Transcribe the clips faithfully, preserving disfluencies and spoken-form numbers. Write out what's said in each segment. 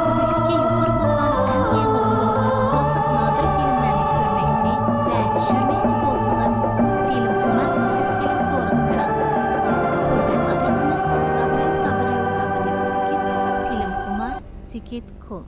سۈزۈكلۈكى يۇقىرى بولغان ئەڭ يېڭى ئۇيغۇرچە ئاۋازلىق نادىر فىلىملەرنى كۆرمەكچى ۋە چۈشۈرمەكچى بولسىڭىز، فىلىمخۇمار سۈزۈك فىلىم تورىغا كىرىڭ. تور بەت ئادرېسىمىز: دابليۇ دابليۇ دابليۇ چېكىت فىلىمخۇمار چېكىت كوم.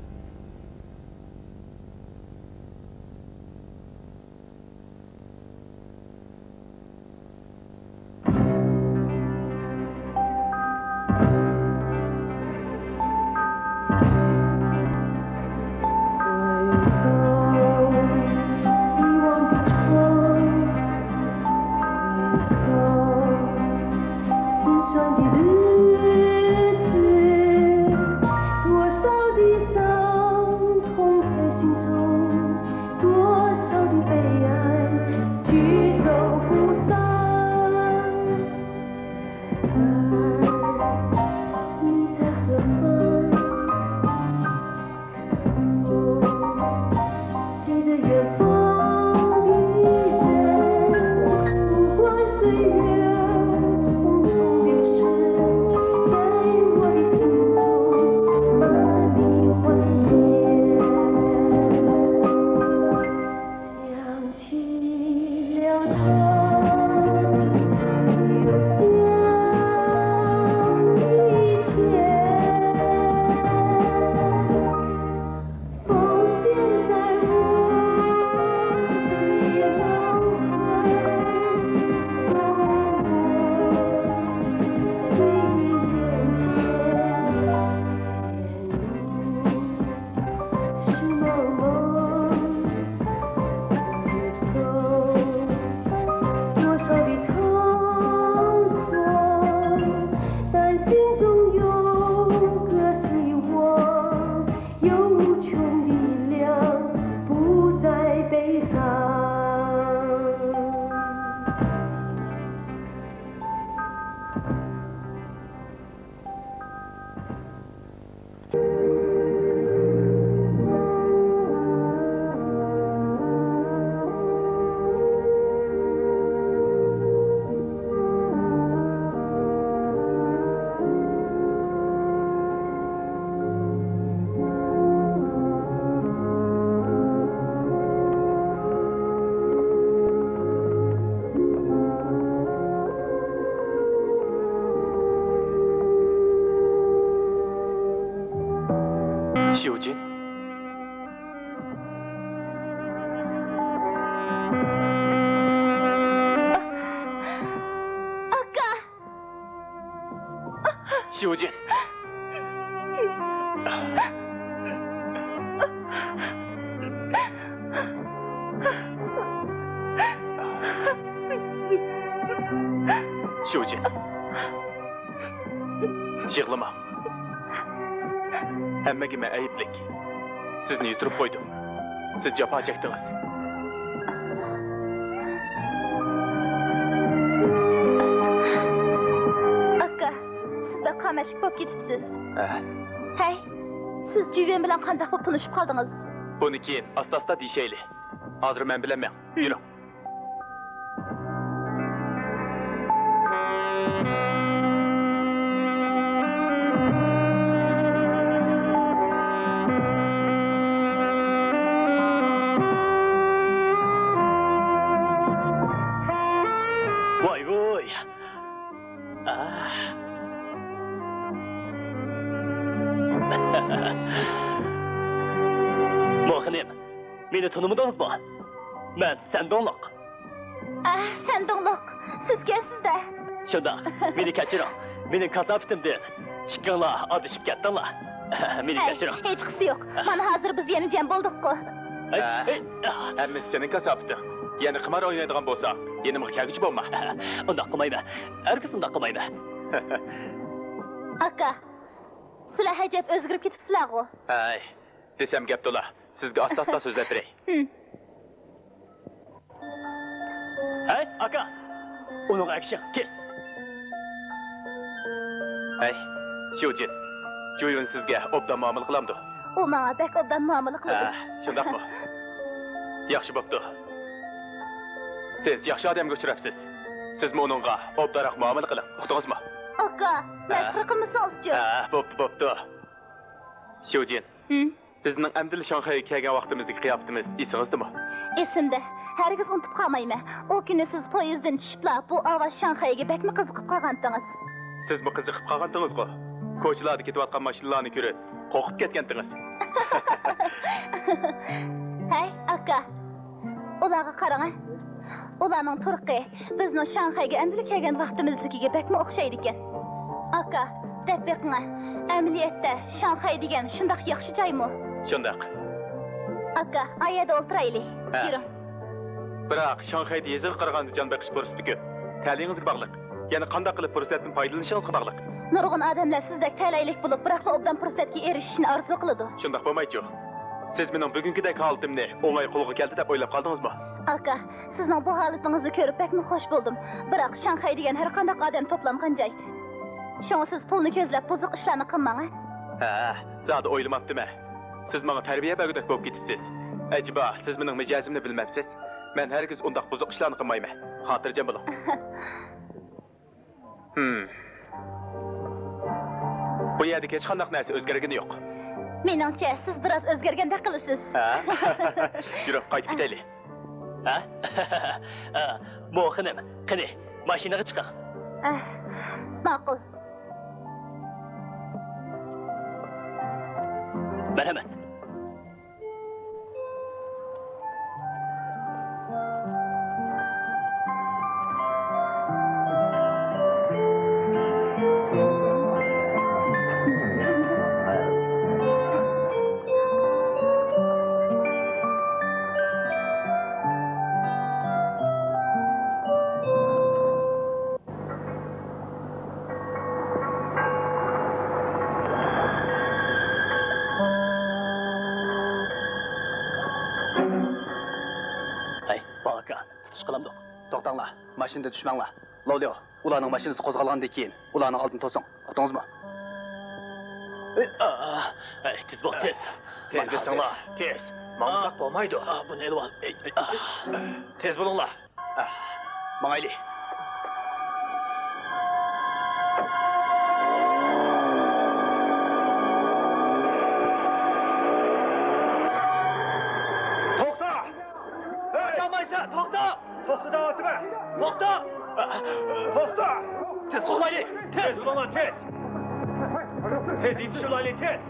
شيۇجىن. ئاكا! شيۇجىن. شيۇجىن. يىغلىماڭ. ھەممىگە مەن ئەيىبلىك. سىزنى يىتىرىپ قويدۇم. سىز جاپا چەكتىڭىز. ئاكا، سىز بەك قامەتلىك بولۇپ كېتىپسىز. ھە. ھەي، سىز جۈيۋېن بىلەن قانداق بولۇپ تونۇشۇپ قالدىڭىز؟ بۇنى كېيىن ئاستا-ئاستا دېيىشەيلى. ھازىر مەن بىلەن مېڭىڭ. يۈرۈڭ. ۋاي ۋۇي. مۇئەللىم، مېنى تونۇمىدىڭىزمۇ؟ مەن سەندوڭلۇق. ئە، سەندوڭلۇق، سىزكەنسىز-دە. شۇنداق، مېنى كەچۈرۈڭ. مېنىڭ كاساپىتىمدىن ئىككىڭلار ئادىشىپ كەتتىڭلار. مېنى ھەي، كەچۈرۈڭ. ھېچقىسى يوق. مانا ھازىر بىز يەنە جەم بولدۇققۇ. ھەي، ھە، ھەي. ھەممىسى سېنىڭ كاساپىتىڭ. يەنە قىمار ئوينايدىغان بولساڭ، يېنىمغا كەلگۈچى بولما. ئۇنداق قىلمايمەن. ھەرگىز ئۇنداق قىلمايمەن. ئاكا، سىلەر ئەجەب ئۆزگىرىپ كېتىپسىلەرغۇ. ھەي، دېسەم گەپ تولا. سىزگە ئاستا-ئاستا سۆزلەپ بېرەي. ھىم. ھەي، ئاكا! ئۇنىڭغا ئەگىشىڭ، كېل. ھەي، شيۇجىن، جۇيۈن سىزگە ئوبدان مۇئامىلە قىلامدۇ؟ ئۇ ماڭا بەك ئوبدان مۇئامىلە قىلىدۇ. ھە، شۇنداقمۇ؟ ياخشى بوپتۇ. سىز ياخشى ئادەمگە ئۇچراپسىز. سىزمۇ ئۇنىڭغا ئوبدانراق مۇئامىلە قىلىڭ، ئۇقتىڭىزمۇ؟ ئاكا، ھە؟ مەسخىرە قىلمىسىڭىزچۇ؟ ھە، بوپتۇ، بوپتۇ. شيۇجىن، ھىم؟ بىزنىڭ ئەمدىلا شاڭخەيگە كەلگەن ۋاقتىمىزدىكى قىياپىتىمىز ئېسىڭىزدىمۇ؟ ئېسىمدە. ھەرگىز ئۇنتۇپ قالمايمەن. ئۇ كۈنى سىز پويىزدىن چۈشۈپلا بۇ ئاۋاز شاڭخەيگە بەكمۇ قىزىقىپ قالغانتىڭىز. سىزمۇ قىزىقىپ قالغانتىڭىزغۇ؟ كوچىلاردا كېتىۋاتقان ماشىنىلارنى كۆرۈپ، قورقۇپ كەتكەنتىڭىز. ھەي، ئاكا. ئۇلارغا قاراڭە. ئۇلارنىڭ تۇرقى بىزنىڭ شاڭخەيگە ئەمدىلا كەلگەن ۋاقتىمىزدىكىگە بەكمۇ ئوخشايدىكەن. ئاكا، دەپ بېقىڭە، ئەمەلىيەتتە شاڭخەي دېگەن شۇنداق ياخشى جايمۇ؟ شۇنداق. ئاكا، ئا يەردە ئولتۇرايلى. ھە. يۈرۈڭ. بىراق شاڭخەيدە يېزىغا قارىغاندا جان بېقىش پۇرسىتى كۆپ. تەلىيىڭىزگە باغلىق. يەنە قانداق قىلىپ پۇرسەتتىن پايدىلىنىشىڭىزغا باغلىق. نۇرغۇن ئادەملەر سىزدەك تەلەيلىك بولۇپ، بىراقلا ئوبدان پۇرسەتكە ئېرىشىشنى ئارزۇ قىلىدۇ. شۇنداق بولمايچۇ؟ سىز مېنىڭ بۈگۈنكىدەك ھالىتىمنى ئوڭاي قولغا كەلدى دەپ ئويلاپ قالدىڭىزمۇ؟ ئاكا، سىزنىڭ بۇ ھالىتىڭىزنى كۆرۈپ بەكمۇ خوش بولدۇم. بىراق شاڭخەي دېگەن ھەر قانداق ئادەم توپلانغان جاي. شۇڭا سىز پۇلنى كۆزلەپ بۇزۇق ئىشلارنى قىلماڭ، ھە؟ ھە، زادى ئويلىماپتىمەن. سىز ماڭا تەربىيە بەرگۈدەك بولۇپ كېتىپسىز. ئەجەبا، سىز مېنىڭ مىجەزىمنى بىلمەپسىز؟ مەن ھەرگىز ئۇنداق بۇزۇق ئىشلارنى قىلمايمەن. خاتىرجەم بولۇڭ. ھىم. بۇ يەردىكى ھېچقانداق نەرسە ئۆزگەرگىنى يوق. مېنىڭچە، سىز بىراز ئۆزگەرگەندەك قىلىسىز. ھە؟ يۈرۈڭ، قايتىپ كېتەيلى. ھە؟ مو خېنىم، قېنى، ماشىنىغا چىقىڭ. ئەھ، ماقۇل. مەرھەمەت. ھەي، باغاكا، تۇتۇش قىلامدۇق. توختاڭلار، ماشىنىدىن چۈشمەڭلار. لوليو، ئۇلارنىڭ ماشىنىسى قوزغالغاندىن كېيىن ئۇلارنىڭ ئالدىنى توسۇڭ. ئۇقتىڭىزمۇ؟ ھەي، تېز بول، تېز. تېز بولساڭلار، تېز. ماڭمىساق بولمايدۇ. بۇنى ئېلىۋال. تېز بولۇڭلار. ئاھ، ماڭايلى. توختا! ھەي! قاچالمايسەن، توختا! توختا دەۋاتىمەن! توختا! توختا! تېز قوغلايلى! تېز! تېز بولۇڭلار، تېز! تېز يېتىشىۋالايلى، تېز!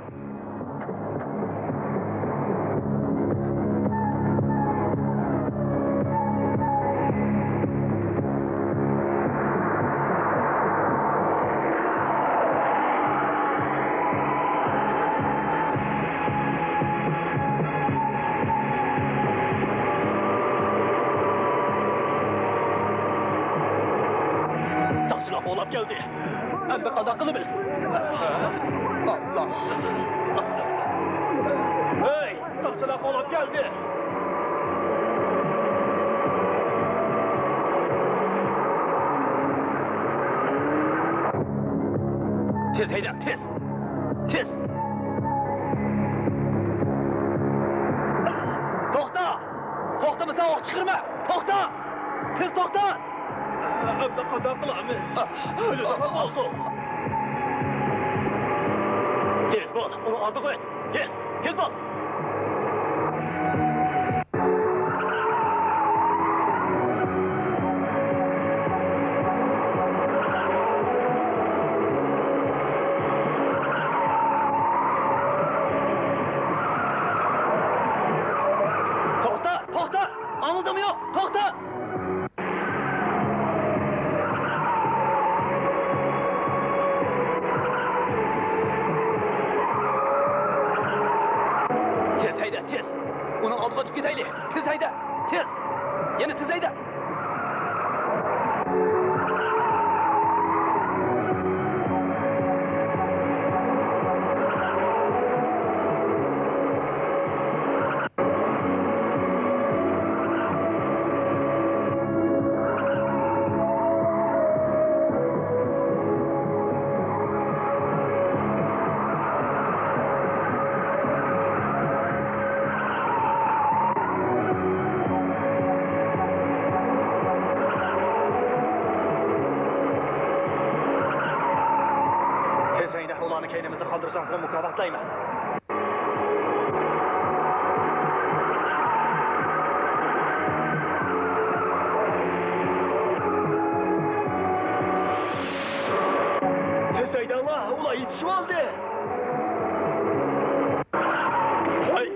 ساقچىلار قوغلاپ كەلدى. ئەمدى قانداق قىلىمىز؟ ئاللا! ھەي، ساقچىلار قوغلاپ كەلدى! تېز ھەيدەڭ، تېز! تېز! توختا! توختىمىساڭ ئوق چىقىرىمەن! توختا! تېز توختا! ئەمدى قانداق قىلىمىز؟ ئۆلىدۇ، ماقۇل. تېز بول، ئۇنىڭ ئالدىغا ئۆت. تېز، تېز بول. توختا، توختا! ئاڭلىدىڭمۇ يوق؟ توختا! تېز ھەيدە، تېز! ئۇنىڭ ئالدىغا ئۆتۈپ كېتەيلى! تېز ھەيدە! تېز! يەنە تېز ھەيدە! قالدۇرساڭ سېنى مۇكاپاتلايمەن. تېز ھەيدەڭلار، ئۇلار يېتىشىۋالدى. ھەي!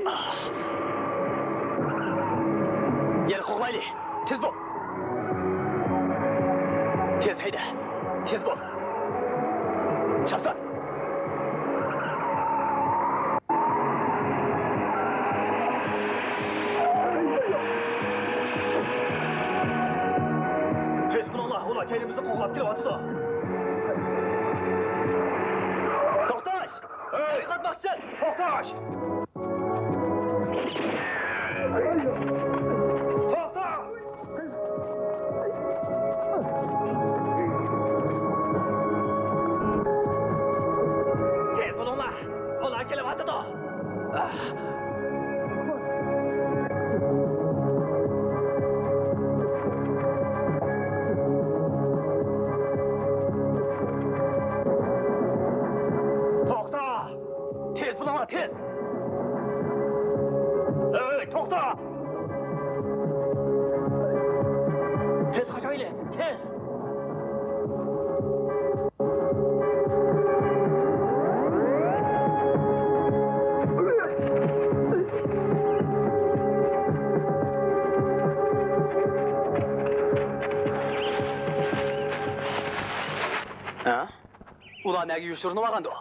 يەنە قوغلايلى. تېز بول. تېز ھەيدە. تېز بول. چاپسان. تېز بولۇڭلار، ئۇلار كەينىمىزدىن قوغلاپ كېلىۋاتىدۇ. توختاش! ھەي! قاتماقچى! توختاش! توختا! تېز بولۇڭلار! ئۇلار كېلىۋاتىدۇ! توختا! تېز بولۇڭلار، تېز! ئەي، توختا! تېز قاچايلى، تېز! ھە؟ ئۇلار نەگە يوشۇرۇنۇۋالغاندۇ؟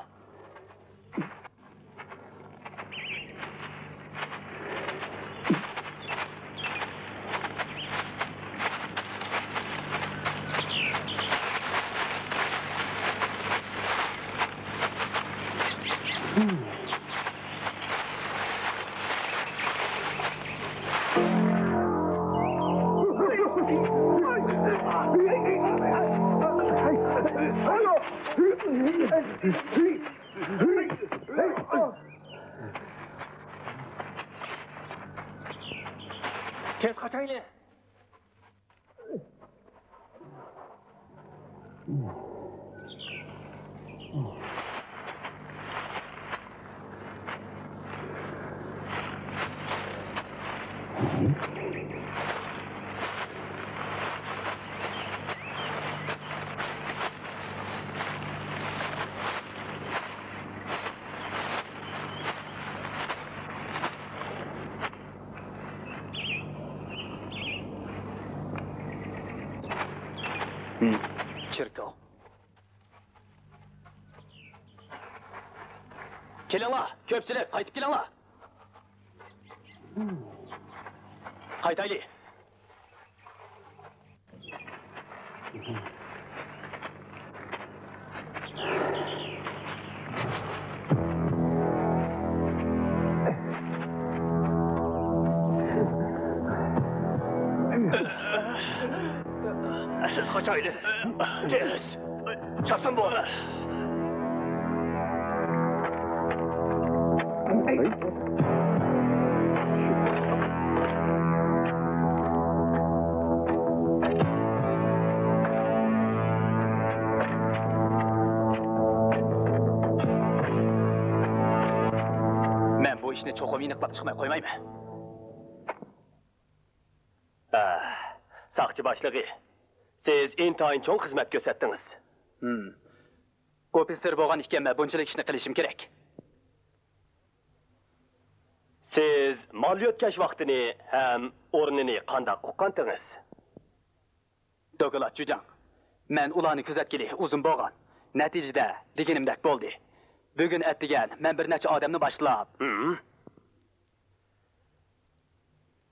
تېز قاچايلى! چېركاۋ. كېلىڭلار، كۆپچىلىك، قايتىپ كېلىڭلار. قايتايلى. تېز قاچايلى. تېز. چاپسان بول. مەن بۇ ئىشنى چوقۇم ئېنىقلاپ چىقماي قويمايمەن. ئاھ، ساقچى باشلىقى، سىز ئىنتايىن چوڭ خىزمەت كۆرسەتتىڭىز. ھىم. ئوفىتسېر بولغان ئىكەنمەن، بۇنچىلىك ئىشنى قىلىشىم كېرەك. سىز مال يۆتكەش ۋاقتىنى ھەم ئورنىنى قانداق ئۇققانتىڭىز؟ دوكلات، جۈجاڭ. مەن ئۇلارنى كۆزەتكىلى ئۇزۇن بولغان. نەتىجىدە، دېگىنىمدەك بولدى. بۈگۈن ئەتىگەن مەن بىر نەچچە ئادەمنى باشلاپ، ھىم.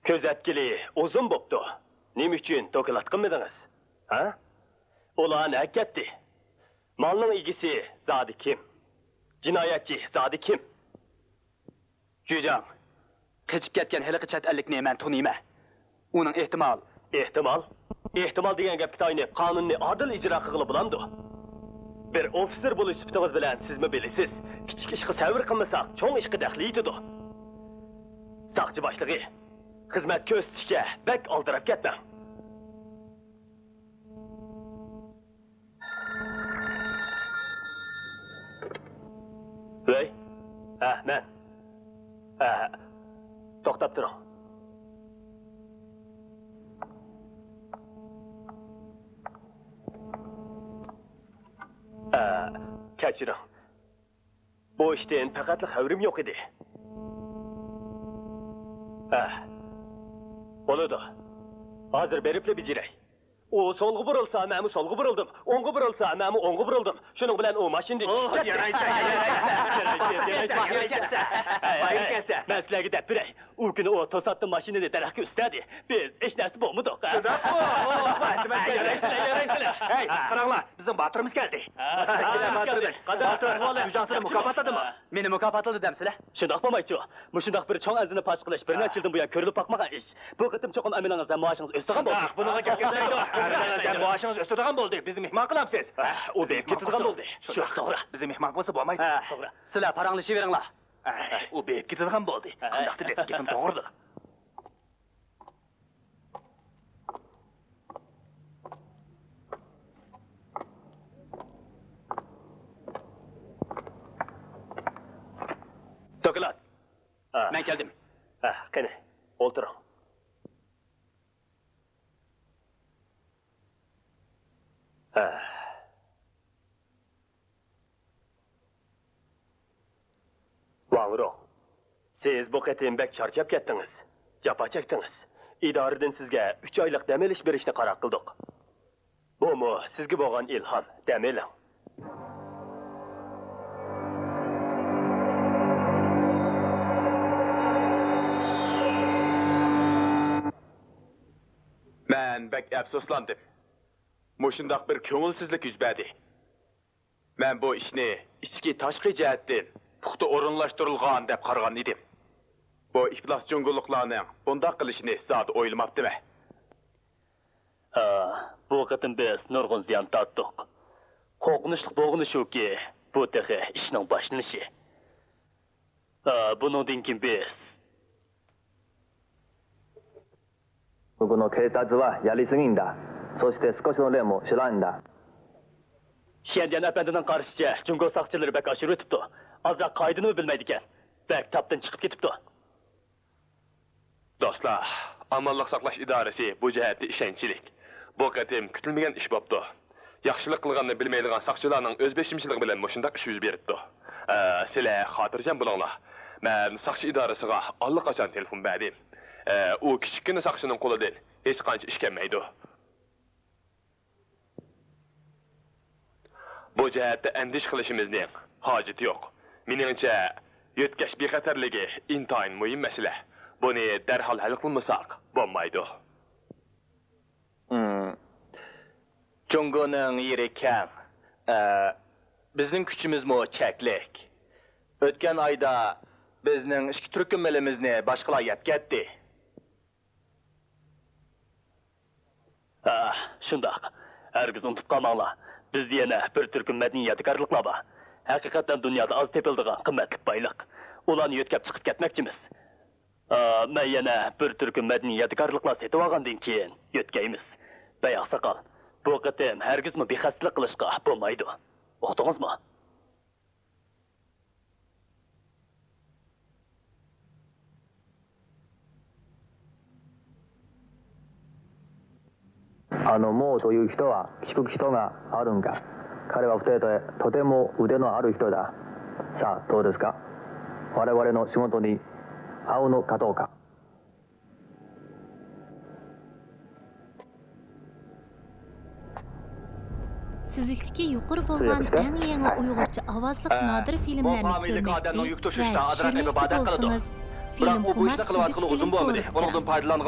كۆزەتكىلى ئۇزۇن بوپتۇ. نېمە ئۈچۈن دوكلات قىلمىدىڭىز؟ ھە؟ ئۇلار نەگە كەتتى؟ مالنىڭ ئىگىسى زادى كىم؟ جىنايەتچى زادى كىم؟ جۈجاڭ، قېچىپ كەتكەن ھېلىقى چەت ئەللىكنى مەن تونۇيمەن. ئۇنىڭ ئېھتىمال. ئېھتىمال؟ ئېھتىمال دېگەن گەپكە تايىنىپ، قانۇننى ئادىل ئىجرا قىلغىلى بولامدۇ؟ بىر ئوفىتسېر بولۇش سۈپىتىڭىز بىلەن سىزمۇ بىلىسىز، كىچىك ئىشقا سەۋر قىلمىساق، چوڭ ئىشقا دەخلى يېتىدۇ. ساقچى باشلىقى، خىزمەت كۆرسىتىشكە بەك ئالدىراپ كەتمەڭ. ۋەي، ھە، مەن. ھە، توختاپ تۇرۇڭ. ھە، كەچۈرۈڭ. بۇ ئىشتىن پەقەتلا خەۋىرىم يوق ئىدى. ھە، بولىدۇ. ھازىر بېرىپلا بېجىرەي. ئۇ سولغا بۇرۇلسا، مەنمۇ سولغا بۇرۇلدۇم. ئوڭغا بۇرۇلسا، مەنمۇ ئوڭغا بۇرۇلدۇم. شۇنىڭ بىلەن ئۇ ماشىنىدىن چۈشۈپ كەتتى. يارايسەن، يارايسەن. مەن سىلەرگە دەپ بېرەي. ئۇ كۈنى ئۇ توساتتىن ماشىنىنى دەرەخكە ئۈستەدى. بىز ھېچ نەرسە بولمىدۇق. شۇنداقمۇ؟ يارايسىلەر، يارايسىلەر. ھەي، قاراڭلار، بىزنىڭ باتۇرىمىز كەلدى. باتۇر، گۈجاڭسىنى مۇكاپاتلىدىمۇ؟ مېنى مۇكاپاتلىدى دەمسىلەر؟ شۇنداق بولمايچۇ. مۇشۇنداق بىر چوڭ ئەرزىنى پاش قىلىش بىر نەچچە يىلدىن بۇيان كۆرۈلۈپ باقمىغان ئىش. بۇ قېتىم چوقۇم ئەمىلىڭىز ھەم مائاشىڭىز ئۆسىدىغان بولدى. بۇنىڭغا گەپ كەلمەيدۇ. ئەمىلىڭىز ھەم مائاشىڭىز ئۆسىدىغان بولدى. بىزنى مېھمان قىلامسىز؟ ئۇ بېيىپ كېتىدىغان بولدى. شۇنداق، توغرا. بىزنى مېھمان قىلمىسا بولمايدۇ. توغرا. سىلەر پاراڭلىشىۋېرىڭلار. ئۇ بېيىپ كېتىدىغان بولدى. قانداقتۇ دەپ گېپىم توغرىدۇ. دوكلات. مەن كەلدىم. قېنى، ئولتۇرۇڭ. ۋاڭ رۇڭ، سىز بۇ قېتىم بەك چارچاپ كەتتىڭىز، جاپا چەكتىڭىز. ئىدارىدىن سىزگە ئۈچ ئايلىق دەم ئېلىش بېرىشنى قارار قىلدۇق. بۇمۇ سىزگە بولغان ئىلھام، دەم ئېلىڭ. مەن بەك ئەپسۇسلاندىم. مۇشۇنداق بىر كۆڭۈلسىزلىك يۈز بەردى. مەن بۇ ئىشنى ئىچكى، تاشقى جەھەتتىن پۇختا ئورۇنلاشتۇرۇلغان دەپ قارىغان ئىدىم. بۇ ئىپلاس جۇڭگولۇقلارنىڭ بۇنداق قىلىشىنى زادى ئويلىماپتىمەن. ھا، بۇ قېتىم بىز نۇرغۇن زىيان تارتتۇق. قورقۇنچلۇق بولغىنى شۇكى، بۇ تېخى ئىشنىڭ باشلىنىشى. ھا، بۇنىڭدىن كېيىن بىز ここの警察はやりすぎんだ。そして少しの例も知らんだ。 شيەنديەن ئەپەندىنىڭ قارىشىچە، جۇڭگو ساقچىلىرى بەك ئاشۇرۇۋېتىپتۇ. ئازراق قائىدىنىمۇ بىلمەيدىكەن. بەك تاپتىن چىقىپ كېتىپتۇ. دوستلار، ئامانلىق ساقلاش ئىدارىسى بۇ جەھەتتە ئىشەنچلىك. بۇ قېتىم كۈتۈلمىگەن ئىش بوپتۇ. ياخشىلىق قىلغاننى بىلمەيدىغان ساقچىلارنىڭ ئۆز بېشىمچىلىقى بىلەن مۇشۇنداق ئىش يۈز بېرىپتۇ. ئە، سىلەر خاتىرجەم بولۇڭلار. مەن ساقچى ئىدارىسىغا ئاللىقاچان تېلېفون بەردىم. ئە، ئۇ كىچىككىنە ساقچىنىڭ قولىدىن ھېچقانچە ئىش كەلمەيدۇ. بۇ جەھەتتە ئەندىشە قىلىشىمىزنىڭ ھاجىتى يوق. مېنىڭچە، يۆتكەش بىخەتەرلىكى ئىنتايىن مۇھىم مەسىلە. بۇنى دەرھال ھەل قىلمىساق بولمايدۇ. جۇڭگونىڭ يېرى كەڭ، ئە، بىزنىڭ كۈچىمىزمۇ چەكلىك. ئۆتكەن ئايدا بىزنىڭ ئىككى تۈركۈم مېلىمىزنى باشقىلار يەپ كەتتى. ھە، شۇنداق. ھەرگىز ئۇنتۇپ قالماڭلار، بىزدە يەنە بىر تۈركۈم مەدەنىي يادىكارلىقلار بار. ھەقىقەتەن دۇنيادا ئاز تېپىلىدىغان قىممەتلىك بايلىق. ئۇلارنى يۆتكەپ چىقىپ كەتمەكچىمىز. ئا، مەن يەنە بىر تۈركۈم مەدەنىي يادىكارلىقلار سېتىۋالغاندىن كېيىن يۆتكەيمىز. بەي ئاقساقال، بۇ قېتىم ھەرگىزمۇ بىخەستەلىك قىلىشقا بولمايدۇ. ئۇقتىڭىزمۇ؟ あのモーという人は聞く人があるんか？彼は二人とてとても腕のある人だ。さあ、どうですか？我々の仕事に合うのかどうか。 سۈزۈكلۈكى يۇقىرى بولغان ئەڭ يېڭى ئۇيغۇرچە ئاۋازلىق نادىر فىلىملەرنى كۆرمەكچى ۋە چۈشۈرمەكچى بولسىڭىز، فىلىمخۇمار سۈزۈك فىلىم تورى بىلەن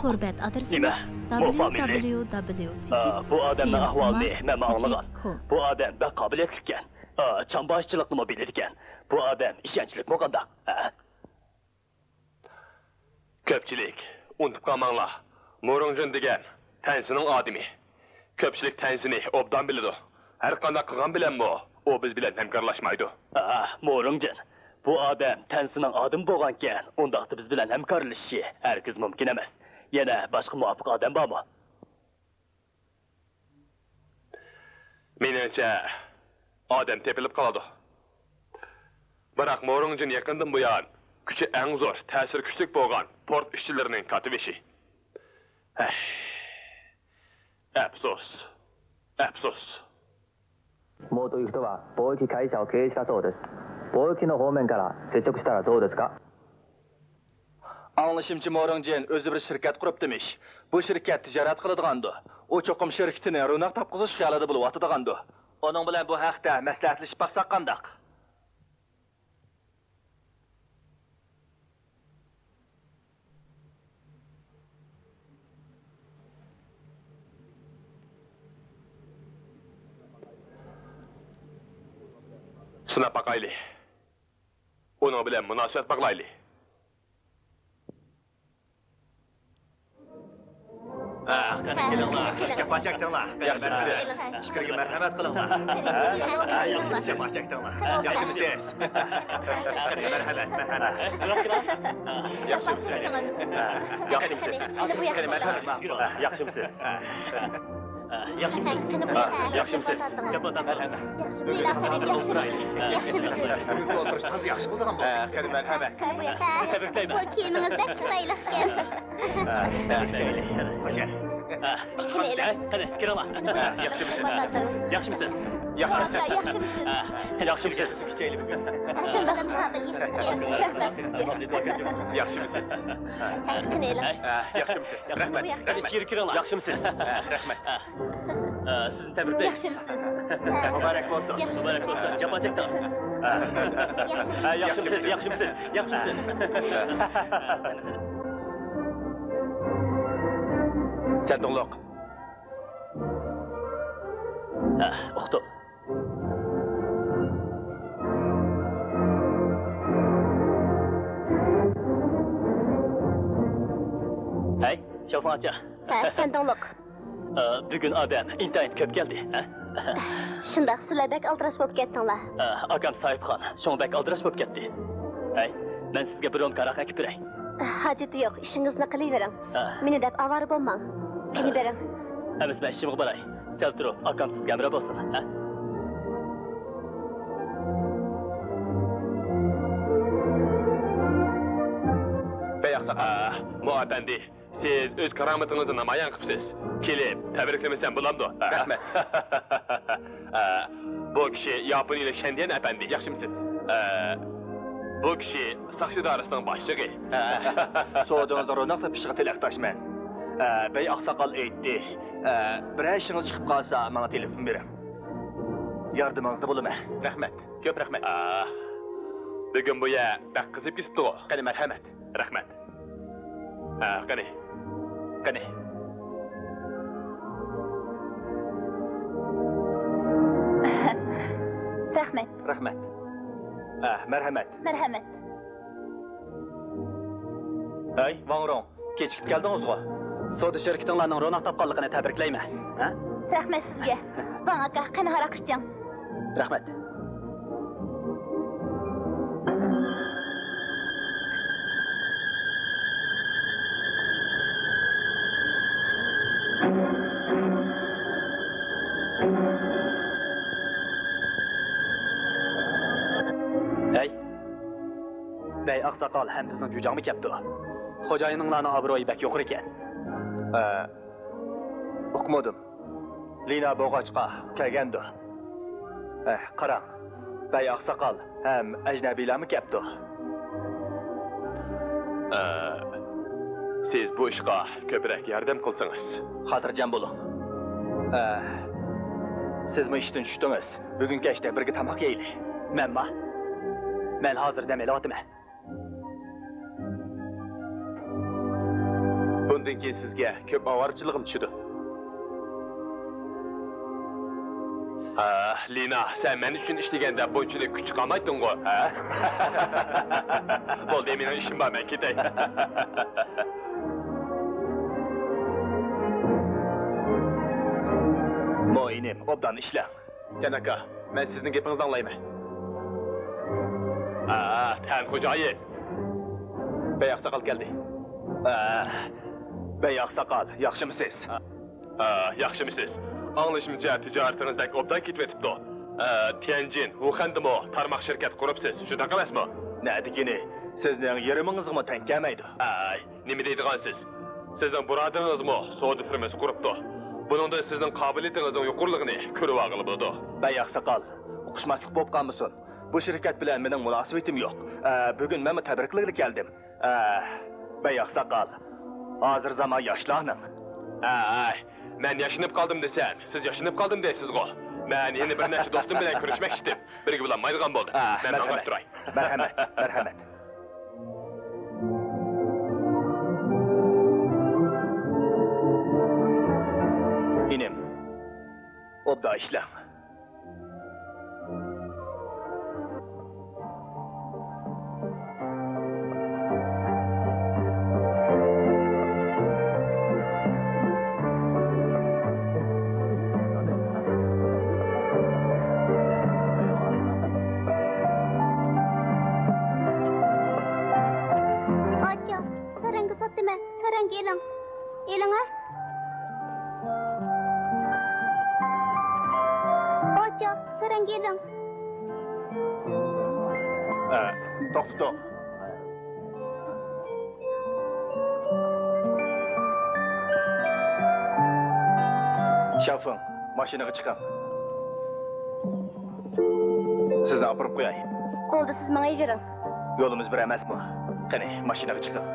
تور بەت ئادرېسىمىز دابليۇ دابليۇ دابليۇ چېكىت فىلىمخۇمار چېكىت كوم. بۇ ئادەم بەك قابىلىيەتلىككەن. چامباشچىلىقنىمۇ بىلىدىكەن. بۇ ئادەم ئىشەنچلىكمۇ قانداق؟ ھە؟ كۆپچىلىك، ئۇنتۇپ قالماڭلار، مورۇڭجىن دېگەن تەنسىنىڭ ئادىمى. كۆپچىلىك تەنسىنى ئوبدان بىلىدۇ. ھەرقانداق قىلغان بىلەنمۇ ئۇ بىز بىلەن ھەمكارلاشمايدۇ. ئاھ، مورۇڭجىن، بۇ ئادەم تەنسىنىڭ ئادىمى بولغانىكەن، ئۇنداقتا بىز بىلەن ھەمكارلىشىشى ھەرگىز مۇمكىن ئەمەس. يەنە باشقا مۇۋاپىق ئادەم بارمۇ؟ مېنىڭچە، ئادەم تېپىلىپ قالىدۇ. بىراق مورۇڭجىن يېقىندىن بۇيان كۈچى ئەڭ زور، تەسىرى كۈچلۈك بولغان پورت ئىشچىلىرىنىڭ كاتتىبېشى. ھەي، ئەپسۇس، ئەپسۇس. もうという人は貿易会社を経営したそうです。貿易の方面から接触したらどうですか？ ئاڭلىشىمچە، مورۇڭجىن ئۆزى بىر شىركەت قۇرۇپتىمىش. بۇ شىركەت تىجارەت قىلىدىغاندۇ. ئۇ چوقۇم شىركىتىنى روناق تاپقۇزۇش خىيالىدا بولۇۋاتىدىغاندۇ. ئۇنىڭ بىلەن بۇ ھەقتە مەسلىھەتلىشىپ باقساق قانداق؟ سىناپ باقايلى. ئۇنىڭ بىلەن مۇناسىۋەت باغلايلى. ھە، قېنى كېلىڭلار. جاپا چەكتىڭلار. ياخشىمۇسىز؟ پىكىرگە مەرھەمەت قىلىڭلار. ھە، ياخشىمۇسىز؟ جاپا چەكتىڭلار. ياخشىمۇسىز؟ قېنى مەرھەمەت، مەرھەمەت. ياخشىمۇسىز؟ ياخشىمۇسىز؟ قېنى مەرھەمەت. ياخشىمۇسىز؟ ياخشىمۇسىز؟ ياخشىمۇسىز؟ ياخشىمۇسىز؟ ياخشىمۇسىز؟ ياخشىمۇسىز؟ قېنى مەرھەمەت. تەبرىكلەيمەن. بۇ كىيىمىڭىز بەك چىرايلىقكەن. قېنى، قېنى، كىرىڭلار. ياخشىمۇسىز؟ ياخشىمۇسىز؟ ياخشىمۇسىز؟ ياخشىمۇسىز؟ ياخشىمۇسىز؟ قېنى، قېنى. ياخشىمۇسىز؟ رەھمەت. قېنى، ئىچىگە كىرىڭلار. ياخشىمۇسىز؟ رەھمەت. ئە، سىزنى تەبرىكلەيمەن. ياخشىمۇسىز؟ مۇبارەك بولسۇن. ياخشىمۇسىز؟ مۇبارەك بولسۇن. جاپا چەكتىڭىز. ئە، ياخشىمۇسىز؟ ياخشىمۇسىز؟ ياخشىمۇسىز؟ سەن توڭلۇق. ئە، ئۇقتۇم. ھەي، شياۋفېڭ ئاچا. ھە، سەن توڭلۇق. ئە، بۈگۈن ئادەم ئىنتايىن كۆپ كەلدى، ھە؟ شۇنداق، سىلەر بەك ئالدىراش بولۇپ كەتتىڭلار. ئە، ئاكام ساھىبخان، شۇڭا بەك ئالدىراش بولۇپ كەتتى. ھەي، مەن سىزگە بىر رومكا ھاراق ئەكىپ بېرەي. ھاجىتى يوق، ئىشىڭىزنى قىلىۋېرىڭ. ھە. مېنى دەپ ئاۋارە بولماڭ. قېنى، بېرىڭ. ئەمىسە مەن ئىشىمغا باراي. سەل تۇرۇپ، ئاكام سىزگە ھەمراھ بولسۇن، ھە؟ بەي ئاقساقال. ئا، مو ئەپەندى. سىز ئۆز كارامىتىڭىزنى نامايان قىپسىز. كېلىپ، تەبرىكلىمىسەم بولامدۇ؟ رەھمەت. ئە، بۇ كىشى ياپونىيىلىك شەنديەن ئەپەندى. ياخشىمۇسىز؟ ئە، بۇ كىشى ساقچى ئىدارىسىنىڭ باشلىقى. ئە، سودىڭىزنىڭ روناق تېپىشىغا تىلەكداشمەن. ئە، بەي ئاقساقال ئېيتتى. ئە، بىرەر ئىشىڭىز چىقىپ قالسا، ماڭا تېلېفون بېرىڭ. ياردىمىڭىزدە بولىمەن. رەھمەت. كۆپ رەھمەت. ئە، بۈگۈن بۇ يەر بەك قىزىپ كېتىپتىغۇ. قېنى، مەرھەمەت. رەھمەت. ھە، قېنى. قېنى. رەھمەت. رەھمەت. ھە، مەرھەمەت. مەرھەمەت. ھەي، ۋاڭ رۇڭ، كېچىكىپ كەلدىڭىزغۇ؟ سودا شىركىتىڭلارنىڭ روناق تاپقانلىقىنى تەبرىكلەيمەن. ھە؟ رەھمەت سىزگە. ۋاڭ ئاكا، قېنى ھاراق ئىچىڭ. رەھمەت. ھەي، بەي ئاقساقال ھەم بىزنىڭ جۈجاڭمۇ كەپتۇ. خوجايىنىڭلارنىڭ ئابرۇيى بەك يۇقىرىكەن. ئە، ئۇقمىدىم. لىنا بولغاچقا كەلگەندۇ. ئە، قاراڭ، بەي ئاقساقال ھەم ئەجنەبىيلەرمۇ كەپتۇ. ئە، سىز بۇ ئىشقا كۆپرەك ياردەم قىلسىڭىز. خاتىرجەم بولۇڭ. ئە، سىزمۇ ئىشتىن چۈشتىڭىز. بۈگۈن كەچتە بىرگە تاماق يەيلى. مەنما؟ مەن ھازىر دەم ئېلىۋاتىمەن. بۇندىن كېيىن سىزگە كۆپ ئاۋارىچىلىقىم چۈشىدۇ. ھە، لىنا، سەن مەن ئۈچۈن ئىشلىگەندە بۇنچىلىك كۈچ چىقارمايتتىڭغۇ، ھە؟ بولدى، مېنىڭ ئىشىم بار، مەن كېتەي. مو ئىنىم، ئوبدان ئىشلەڭ. تەن ئاكا، مەن سىزنىڭ گېپىڭىزنى ئاڭلايمەن. ئا، تەن خوجايىن. بەي ئاقساقال كەلدى. ئا، بەي ئاقساقال، ياخشىمۇسىز؟ ئا، ياخشىمۇسىز؟ ئاڭلىشىمچە، تىجارىتىڭىز بەك ئوبدان كېتىۋېتىپتۇ. ئە، تيەنجىن، ۋۇخەندىمۇ تارماق شىركەت قۇرۇپسىز، شۇنداق ئەمەسمۇ؟ نەدىكىنى؟ سىزنىڭ يېرىمىڭىزغىمۇ تەڭ كەلمەيدۇ. ئەي، نېمە دەيدىغانسىز؟ سىزنىڭ بۇرادىرىڭىزمۇ سودا فىرمىسى قۇرۇپتۇ. بۇنىڭدىن سىزنىڭ قابىلىيىتىڭىزنىڭ يۇقىرىلىقىنى كۆرۈۋالغىلى بولىدۇ. بەي ئاقساقال، ئۇقۇشماسلىق بولۇپ قالمىسۇن. بۇ شىركەت بىلەن مېنىڭ مۇناسىۋىتىم يوق. ئە، بۈگۈن مەنمۇ تەبرىكلىگىلى كەلدىم. ئە، بەي ئاقساقال، ھازىر زامان ياشلارنىڭ. ئەي، مەن ياشىنىپ قالدىم دېسەم، سىز ياشىنىپ قالدىم دەيسىزغۇ. مەن يەنە بىر نەچچە دوستۇم بىلەن كۆرۈشمەكچىدىم. بىرگە بولالمايدىغان بولدۇم. ئە، مەن ماڭغاچ تۇراي. مەرھەمەت، مەرھەمەت. ئىنىم، ئوبدان ئىشلەڭ. ئاچا، سەرەڭگە ساتتىمەن، سەرەڭگە ئېلىڭ. ئېلىڭە. ئاچا، سەرەڭگە ئېلىڭ. ئە، توختىتىڭ. شياۋفېڭ، ماشىنىغا چىقىڭ. سىزنى ئاپىرىپ قوياي. بولدى، سىز ماڭا يۈگۈرۈڭ. يولىمىز بىر ئەمەسمۇ؟ قېنى، ماشىنىغا چىقىڭ.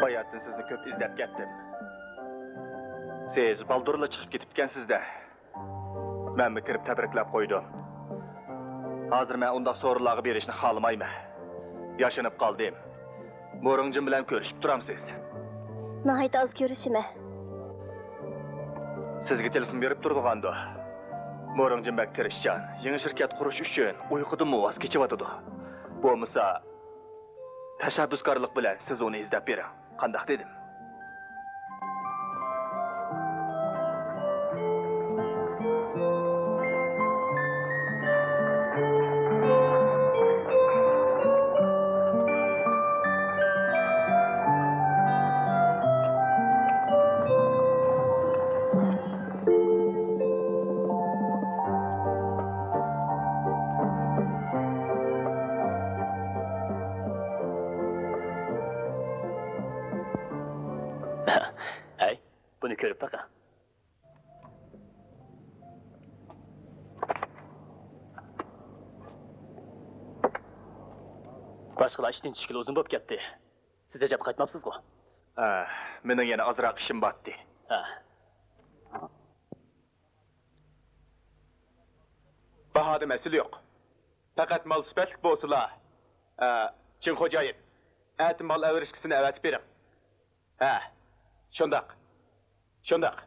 باياتىن سىزنى كۆپ ئىزدەپ كەتتىم. سىز بالدۇرلا چىقىپ كېتىپتىكەنسىز-دە. مەنمۇ كىرىپ تەبرىكلەپ قويدۇم. ھازىر مەن ئۇنداق سورۇنلارغا بېرىشنى خالىمايمەن. ياشىنىپ قالدىم. مورىڭجىن بىلەن كۆرۈشۈپ تۇرامسىز؟ ناھايىتى ئاز كۆرۈشىمەن. سىزگە تېلېفون بېرىپ تۇرىدىغاندۇ؟ مورىڭجىن بەك تىرىشچان، يېڭى شىركەت قۇرۇش ئۈچۈن ئۇيقۇدىنمۇ ۋاز كېچىۋاتىدۇ. بولمىسا، تەشەببۇسكارلىق بىلەن سىز ئۇنى ئىزدەپ بېرىڭ. قانداق دېدىم؟ ھەي، بۇنى كۆرۈپ بېقىڭ. باشقىلار ئىشتىن چۈشكىلى ئۇزۇن بولۇپ كەتتى. سىز ئەجەب قايتماپسىزغۇ؟ ئە، مېنىڭ يەنە ئازراق ئىشىم بارتتى. ھە. باھادا مەسىلە يوق. پەقەت مال سۈپەتلىك بولسىلا. ئە، چىڭ خوجايىن، ئەتە مال ئەۋەرىشكىسىنى ئەۋەتىپ بېرىڭ. ھە، شۇنداق. شۇنداق.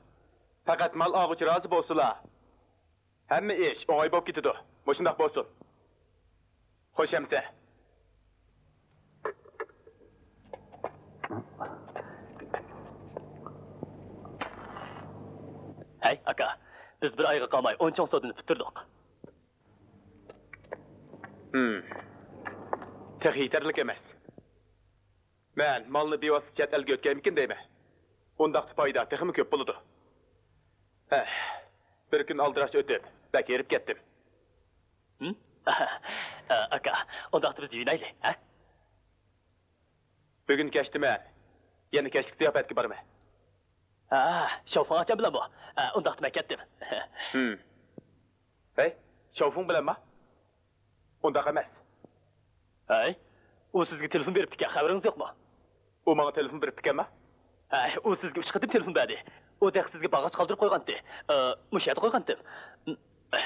پەقەت مال ئالغۇچى رازى بولسىلا، ھەممە ئىش ئوڭاي بولۇپ كېتىدۇ. مۇشۇنداق بولسۇن. خوش ئەمىسە. ھەي، ئاكا، بىز بىر ئايغا قالماي ئون چوڭ سودىنى پۈتتۈردۇق. ھىم. تېخى يېتەرلىك ئەمەس. مەن مالنى بىۋاسىتە چەت ئەلگە يۆتكەيمىكىن دەيمەن. ئۇنداقتا پايدا تېخىمۇ كۆپ بولىدۇ. ھە، بىر كۈن ئالدىراش ئۆتۈپ، بەك ھېرىپ كەتتىم. ھىم؟ ئاكا، ئۇنداقتا بىز يۇيۇنايلى، ھە؟ بۈگۈن كەچتە مەن يەنە كەچلىك زىياپەتكە بارىمەن. ھە، شاۋفېڭ ئاچام بىلەنمۇ؟ ھە، ئۇنداقتا مەن كەتتىم. ھىم. ھەي، شاۋفېڭ بىلەنما؟ ئۇنداق ئەمەس. ھەي، ئۇ سىزگە تېلېفون بېرىپتىكەن، خەۋىرىڭىز يوقمۇ؟ ئۇ ماڭا تېلېفون بېرىپتىكەنما؟ ھەي، ئۇ سىزگە ئۈچ قېتىم تېلېفون بەردى. ئۇ تېخى سىزگە باغاچ قالدۇرۇپ قويغانتى. ئى، مۇشۇ يەردە قويغانتىم. ئى،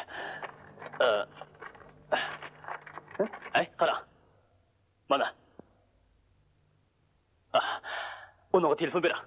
ھەي، قاراڭ. مانا. ئاھ، ئۇنىڭغا تېلېفون بېرىڭ.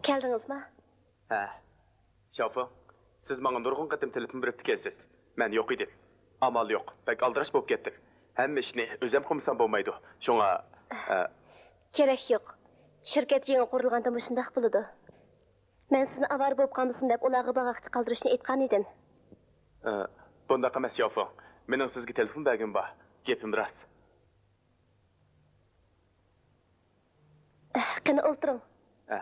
كەلدىڭىزما؟ ھە. شياۋفېڭ، سىز ماڭا نۇرغۇن قېتىم تېلېفون بېرىپتىكەنسىز. مەن يوق ئىدىم. ئامال يوق، بەك ئالدىراش بولۇپ كەتتىم. ھەممە ئىشنى ئۆزۈم قىلمىسام بولمايدۇ. شۇڭا، ئە، كېرەك يوق. شىركەت يېڭى قۇرۇلغاندا مۇشۇنداق بولىدۇ. مەن سىزنى ئاۋارە بولۇپ قالمىسۇن دەپ ئۇلارغا باغاقچە قالدۇرۇشنى ئېيتقان ئىدىم. ئە، بۇنداق ئەمەس، شياۋفېڭ. مېنىڭ سىزگە تېلېفون بەرگۈم بار. گېپىم راست. قېنى ئولتۇرۇڭ. ئە.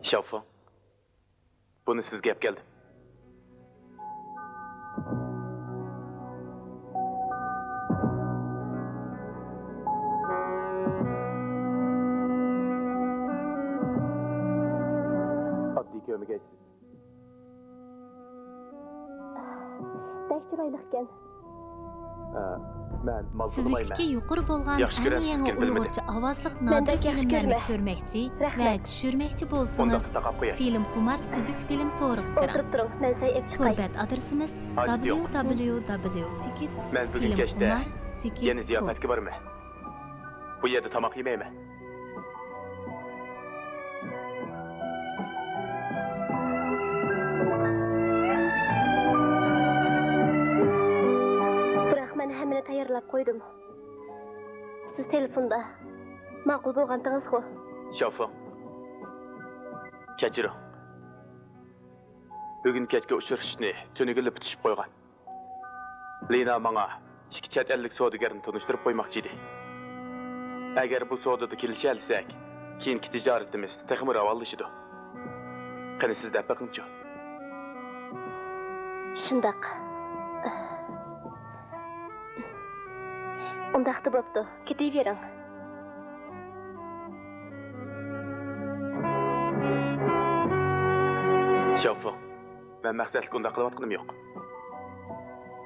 شياۋفېڭ، بۇنى سىزگە ئەپ كەلدىم. ئاددىي كۆرمىگەيسىز. بەك چىرايلىقكەن. ئە، مەن مال سۆزلىمەيمەن. سۈزۈكلۈكى يۇقىرى بولغان ياخشى ئەڭ كۆرەمسىز يېڭى ئىكەن، بىلمىدىم. ئۇيغۇرچە ئاۋازلىق مەن نادىر بەك ياخشى فىلىملەرنى كۆرمەي. كۆرمەكچى ۋە چۈشۈرمەكچى بولسىڭىز، ئۇنداقتا تاقاپ قوياي. فىلىم خۇمار سۈزۈك فىلىم تورىغا كىرىڭ. ئولتۇرۇپ تۇرۇڭ، مەن چاي ئېلىپ تور چىقاي. بەت ئادرېسىمىز ھاجىتى يوق. دابليۇ دابليۇ دابليۇ چېكىت مەن بۈگۈن فىلىم كەچتە خۇمار چېكىت يەنە كوم. زىياپەتكە بارىمەن. بۇ يەردە تاماق يېمەيمەن. بىراق مەن ھەممىنى تەييارلاپ قويدۇم. سىز تېلېفوندا. ماقۇل بولغانتىڭىزغۇ؟ شياۋفېڭ، كەچۈرۈڭ. بۈگۈن كەچكە ئۇچرىشىشنى تۈنۈگۈنلا پۈتۈشۈپ قويغان. لىنا ماڭا ئىككى چەت ئەللىك سودىگەرنى تونۇشتۇرۇپ قويماقچى ئىدى. ئەگەر بۇ سودىدا كېلىشەلىسەك، كېيىنكى تىجارىتىمىز تېخىمۇ راۋانلىشىدۇ. قېنى، سىز دەپ بېقىڭچۇ؟ شۇنداق. ئۇنداقتا بوپتۇ، كېتىۋېرىڭ. شياۋفېڭ، مەن مەقسەتلىك ئۇنداق قىلىۋاتقىنىم يوق.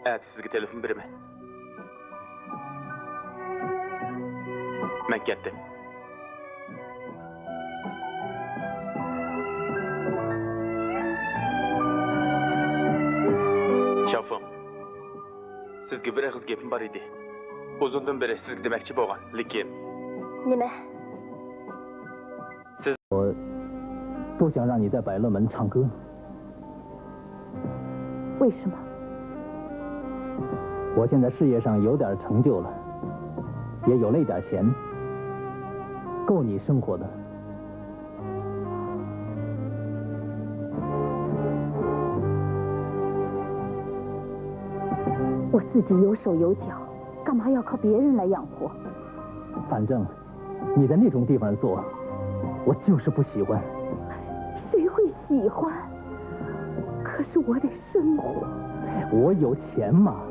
ئەتە سىزگە تېلېفون بېرىمەن. مەن كەتتىم. شياۋفېڭ، سىزگە بىر ئېغىز گېپىم بار ئىدى. ئۇزۇندىن بېرى سىزگە دېمەكچى بولغان، لېكىن. نېمە؟ 我不想让你在百乐门唱歌。为什么？我现在事业上有点成就了，也有了一点钱，够你生活的。我自己有手有脚，干嘛要靠别人来养活？反正 你在那种地方做，我就是不喜欢。谁会喜欢？可是我得生活。我有钱嘛，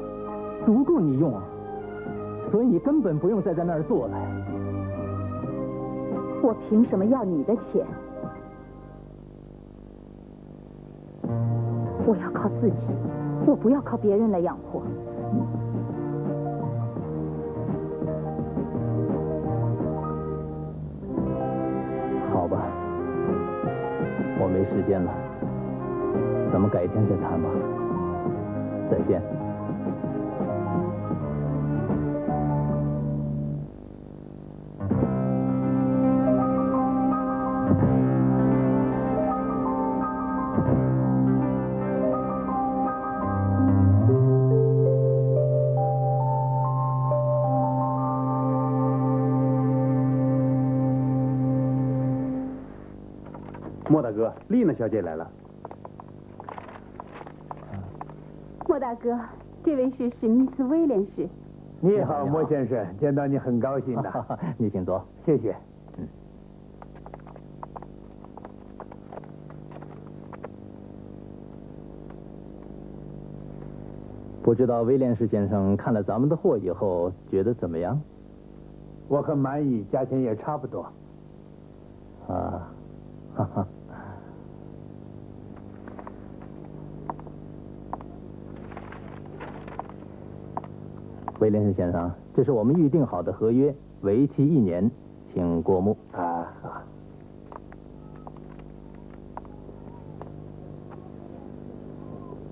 足够你用，所以你根本不用再在那儿做了。我凭什么要你的钱？ 我要靠自己，我不要靠别人来养活。好吧，我没时间了，咱们改天再谈吧。再见。 莫大哥，丽娜小姐来了。莫大哥，这位是史密斯威廉士。你好，莫先生，见到你很高兴的。你请坐。谢谢。嗯。不知道威廉士先生看了咱们的货以后，觉得怎么样？我很满意，价钱也差不多。 啊，哈哈。威廉士先生，这是我们预定好的合约，为期一年。请过目。啊，好。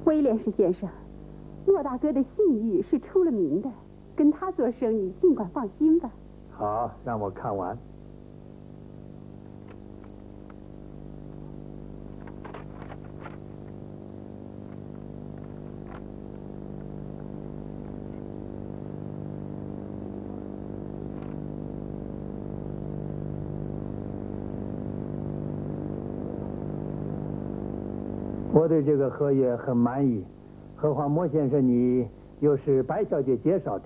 威廉士先生，莫大哥的信誉是出了名的，跟他做生意尽管放心吧。好，让我看完。我对这个合约很满意，何况莫先生你又是白小姐介绍的。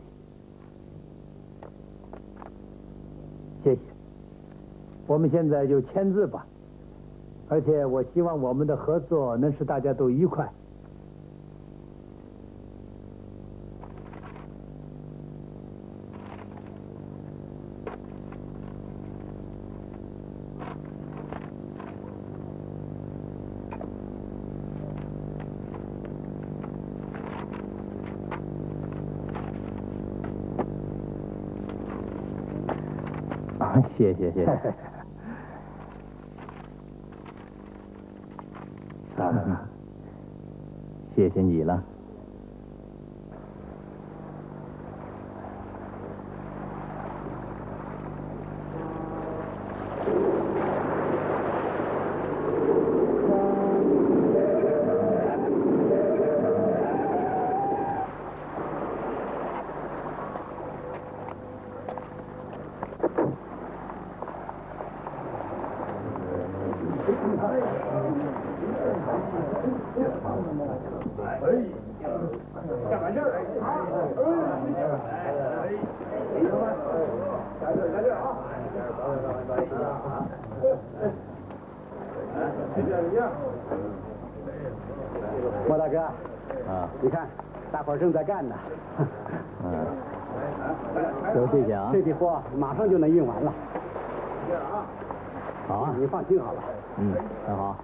谢谢，我们现在就签字吧。而且我希望我们的合作能使大家都愉快。谢谢谢谢。啊，谢谢你了。莫大哥，啊，你看，大伙儿正在干呢。嗯，多谢谢啊。这批货马上就能运完了。好啊，你放心好了。嗯，很好。